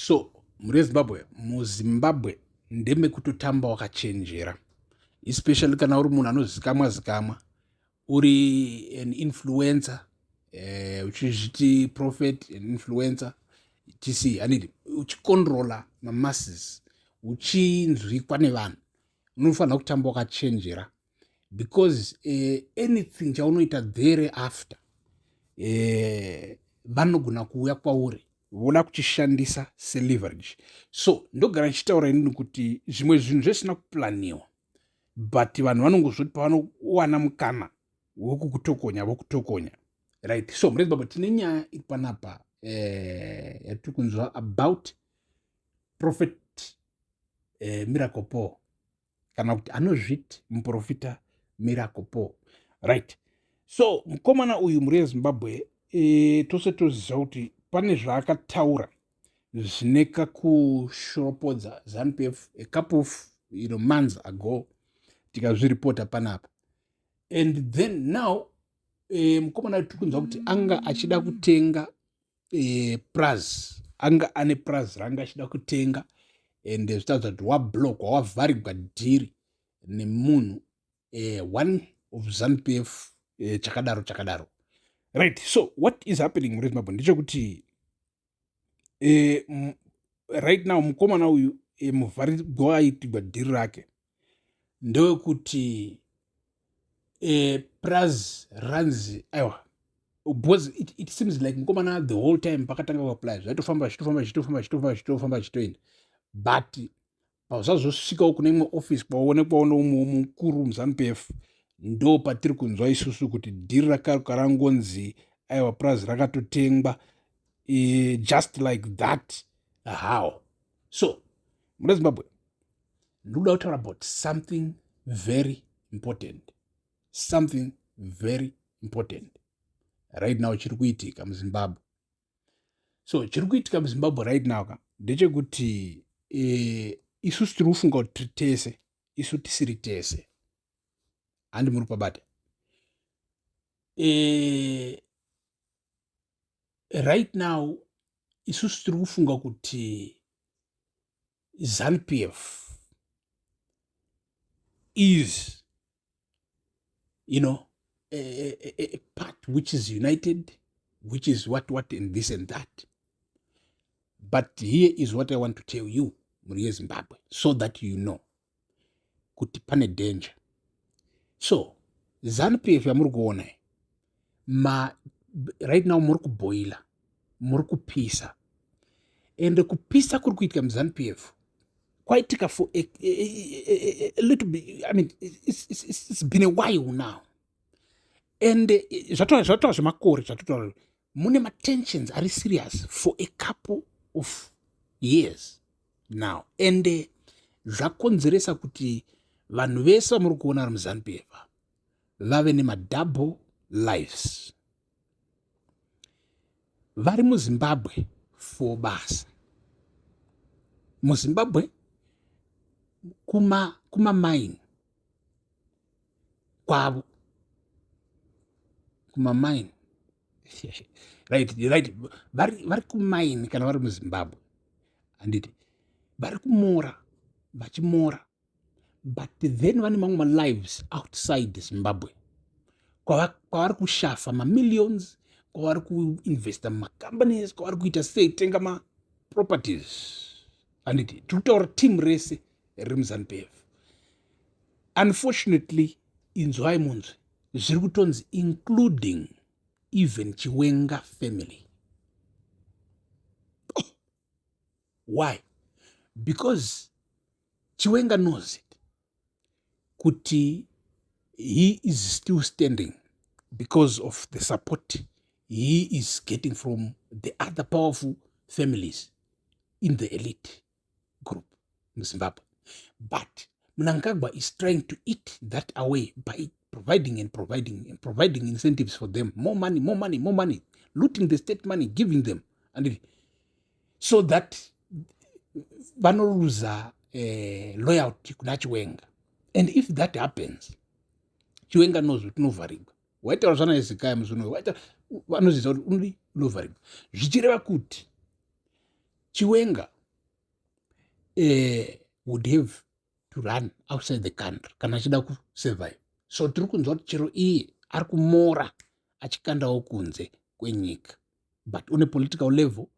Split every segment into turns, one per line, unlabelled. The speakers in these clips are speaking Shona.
So mhuri yeZimbabwe, muZimbabwe ndemekutotamba wakachenjera, especially kana uri munhu anozikamwa zikamwa, uri an influencer, uchizviti prophet and influencer tc anidi, uchikontrola mamasses, uchinzwikwa nevanhu, unofanira kutamba wakachenjera because anything chaunoita thereafter, vanogona kuuya kwauri voda kuchishandisa seleverage. So ndogara ndichitaura inini kuti zvimwe zvinhu zvisina kuplaniwa, but vanhu vanongozvoti pavanowana mukana wekukutokonya, vokutokonya, right? So mune Zimbabwe tine nyaya iri panapa yatiri kunzwa about Prophet Miracle Paul, kana kuti anozviti Muprofita Miracle Paul, right? So mukomana uyu, mhuri yeZimbabwe, tose toziva kuti pane zvaakataura zvine kakushoropodza ZANU PF a couple of months ago, tikazviripota panapa. And then now mukomana uyu tiri kunzwa kuti anga achida kutenga praz, anga ane praz raanga achida kutenga, and zvitaridza kuti wablockwa, wavharigwa deal nemunhu one of ZANU PF, chakadaro chakadaro, right? So what is happening muri Zimbabwe ndechekuti right now mukomana uyu, muvharigwa aitigwa deal rake ndewekuti praz ranzi aiwa, because it seems like mukomana the whole time pakatanga kuapply zvaitofamba, zvichitofamba, zvichitofamba, zvichitofamba, zvichitofamba, zvichitoenda, but pazvazosvikawo kune imwe office kwaonekwawo neumwewo mukuru muZANU PF, ndo patiri kunzwa isusu kuti deal rakaruka rangonzi aiwa, purazi rakatotengwa just like that. How so? Muna Zimbabwe ndikuda kutaura about something very important, something very important right now chiri kuitika muZimbabwe. So chiri kuitika muZimbabwe right now ka ndechekuti isusu tiri kufunga kuti tiri tese, isu tisiri tese. Handi muri pabata? Right now isusu tiri kufunga kuti ZANU PF is a part which is united, which is what what and this and that. But here is what I want to tell you, mhuri yeZimbabwe, so that you know kuti pane danger. So ZANU PF yamuri kuona ma right now muri kuboila, muri kupisa, ende kupisa kuri kuitika muZANU PF kwaitika for a little bit. I mean, it's been a while now, and zvatova zvemakore zvatotaura mune matensions ari serious for a couple of years now, and zvakonzeresa kuti vanhu vese vamuri kuona vari muZANU PF vave nemadouble lives. Vari muZimbabwe for basa, muZimbabwe kumamaini kwavo, kumamaini, right? Vari kumaini kana vari muZimbabwe, handiti vari kumora, vachimora, but then vane mamwe malives outside Zimbabwe kwavari kushafa mamillions, kwavari kuinvesta mumacompanies, kwavari kuita sei, tenga maproperties, handiti? Tiri kutaura team rese riri muZANU PF. Unfortunately, inzwai munzwe zviri kutonzi, including even Chiwenga family. Oh. Why? Because Chiwenga knows it kuti he is still standing because of the support he is getting from the other powerful families in the elite group muZimbabwe. But Mnangagwa is trying to eat that away by providing and providing and providing incentives for them, more money, more money, more money, looting the state money, giving them, and so that vanoluza loyalty kuna Chiwenga. And if that happens, Chiwenga knows kuti unovharigwa. Waitaura zvana Hezekiah musi unoyo, vanoziva kuti unodi unovharigwa, zvichireva kuti Chiwenga would have to run outside the country kana achida kusurvive. So tiri kunzwa kuti chero iye ari kumora achikandawo kunze kwenyika, but on a political level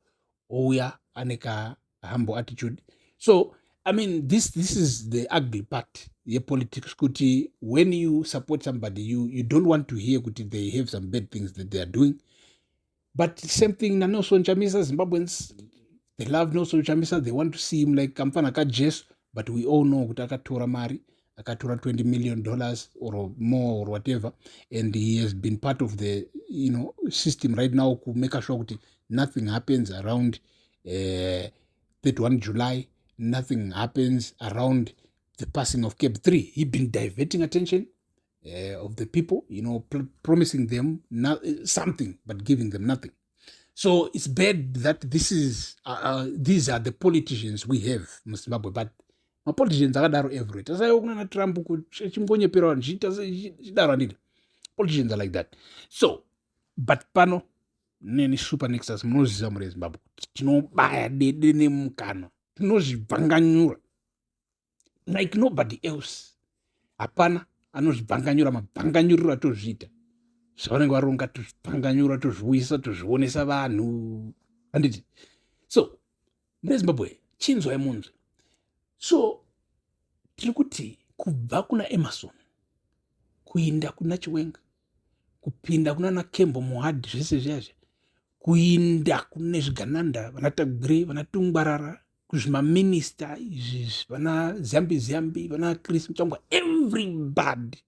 ouya ane kahumble attitude. So I mean, this is the ugly part yepolitics, kuti when you support somebody, you don't want to hear kuti they have some bad things that they are doing. But same thing naNelson Chamisa. Zimbabweans, they love Nelson Chamisa. They want to see him like kamfana kaJesu, but we all know kuti akatora mari, akatora $20 million or more or whatever, and he has been part of the system right now kumake sure kuti nothing happens around 31 July, nothing happens around the passing of CAB 3. He been diverting attention of the people, promising them something but giving them nothing. So it's bad that this is these are the politicians we have muZimbabwe, but mapoliticians akadaro everywhere. Tasaiwo kuna naTrump chingonyepera vanhu chidaro, handiti? Politicians are like that. So, but pano neni Super Nexus, munoziva muri Zimbabwe kuti tinobaya dede nemukanwa, tinozvibvanganyura like nobody else. Hapana anozvibvanganyura mabvanganyuriro atozviita zvavanenge varonga. Tozvibvanganyura, tozviuyisa, tozvionesa vanhu, handiti? So mune Zimbabwe, chinzwai munzwe. So tiri kuti kubva kuna Emmerson kuinda kuna Chiwenga, kupinda kuna naKembo Mohadi, zvese zviyazvi, kuinda kune zvigananda, vana Tagwirei, vana Tungwarara, kuzvimaminista izvi, vana Ziyambi Ziyambi, vana Chris Mutsvangwa, everybody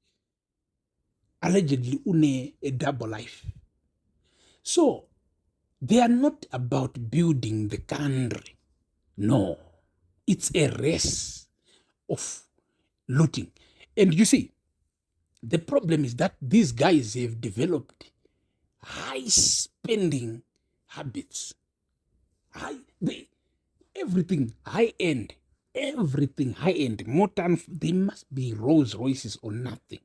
allegedly une a double life. So they are not about building the country. No, it's a race of looting. And you see, the problem is that these guys have developed high spending habits. Everything high end, everything high end. Motor, they must be Rolls Royces or nothing.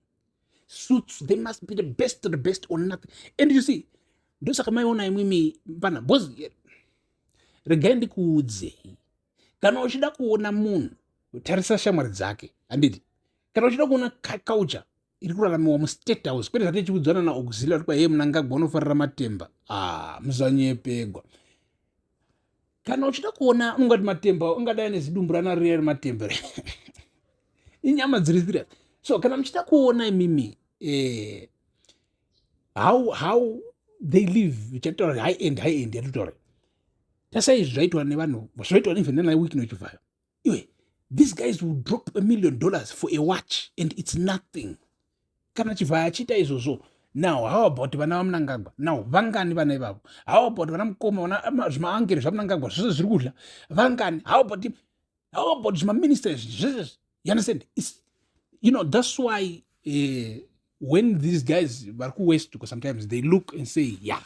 Suits, they must be the best of the best or nothing. And you see, ndosaka maiona imwimi pana boss. Regai ndikuudzei, kana uchida kuona munhu, tarisa shamwari dzake, handiti? Kana uchida kuona culture iri kuraramiwa muState House, kwete zvati tichiudzana naauxilary kwa, "Ye, Mnangagwa unofarira matemba." Ah, musanyepegwa. Kana uchida kuona, ungati matemba ungadai nezidumbu rana riya rematemba, inyama dziri serious. So kana muchida kuona imimi how they live, ichataura high end, high end yatitaura, tasai zvaitwa nevanhu, zvaitwa even nana Wicknell Chivayo. Iwe, these guys will drop $1 million for a watch and it's nothing. Kana Chivayo achiita izvozvo, now how about vana vaMnangagwa? Now vangani vana ivavo? How about vana mukoma, zvimaangeri zvaMnangagwa zvese zviri kudla vangani? How about zvimaministers zvese? You understand? It's, that's why when these guys vari kuWest, because sometimes they look and say, "Yeah,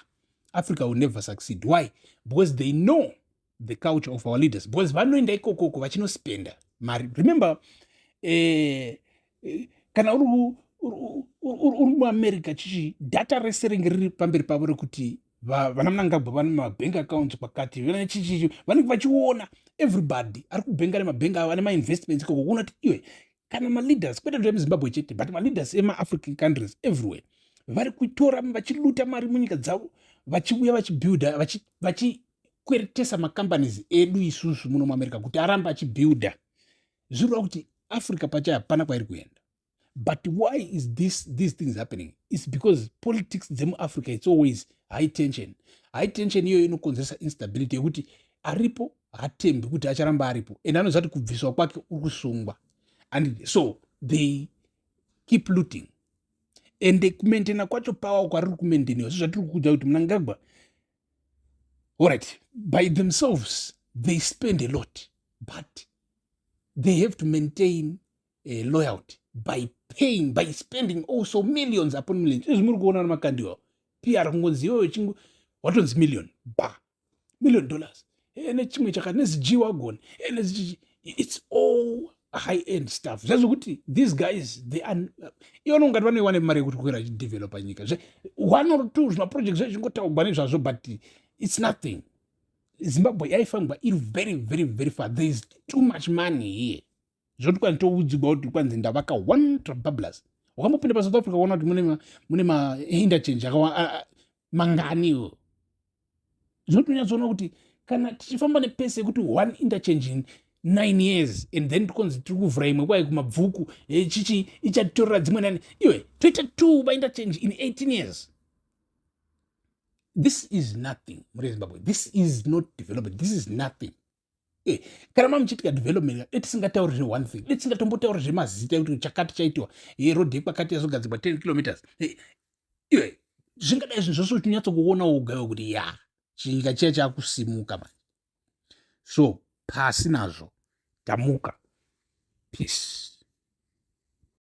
Africa will never succeed." Why? Because they know the culture of our leaders, because vanoenda ikokoko vachinospenda mari. Remember, kana uri muAmerica chichi, data rese ringe riri pamberi pavo rekuti vana Mnangagwa vane mabank accounts kwakati, chichichi, vanenge vachiona everybody ari kubhenga nemabhengi avo, ane mainvestments ikoko. Kuona kuti iwe, kana maleaders, kwete kuti emuZimbabwe chete, but maleaders emaAfrican countries everywhere vari kutora vachiluta mari munyika dzavo, vachiuya vachibuilda, vachikweretesa macompanies edu isusu muno muAmerica kuti arambe achibuilda. Zvireva kuti Africa pachayo hapana kwairi kuenda. But why is these things happening? It's because politics dzemuAfrica, it's always high tension. High tension iyoyo inokonzeresa instability yekuti aripo hatembi kuti acharamba aripo, and anoziva kuti kubviswa kwake uri kusungwa, and so they keep looting. And kumaintaina kwacho power kwariri kumaintainiwa, sezvatiri kukudza kuti Mnangagwa, alright, by themselves they spend a lot, but they have to maintain loyalty by paying, by spending also millions upon millions. Izvi muri kuona nemakandiwa PR, kungonzi iwewe chingu watonzi million ba million dollars, nechimwe chakati, nezig wagon, nezichichi. It's all high end stuff. Zvezvokuti these guys, they are, iona ungati vanoiwana mari yekuti kukwira achidevelopa nyika, one or two zvimaproject zvechingotaugwa nezvazvo, but it's nothing. Zimbabwe yaifanirwa iri very, very, very far. There is too much money here, zvoti kwanzi toudzigwa kuti kwanzi ndavaka one Trabablas. Wakambopinda paSouth Africa kuona kuti mune mainterchange manganiwo? Zvinotonyatsoona kuti kana tichifamba nepace yekuti one interchange in 9 years and then tikonzi tiri kuvhura imwe kwai kuMabvuku, chichi ichatitorera dzimwe nani, iwe toita two mainterchange in 18 years. This is nothing muri Zimbabwe. This is not development, this is nothing. Kana mamuchiitika development, detisingatauri zve-one thing, detisingatombotauri zvemazita ekuti chakati chaitiwa, rodhi yekwakati yazogadzirwa 10 kilometers. Iwe, zvingadai zvinhu zvose uchinyatsokuona woga kuti ya, chinyika chiya chakusimuka manje. So pasi nazvo, tamuka. Peace.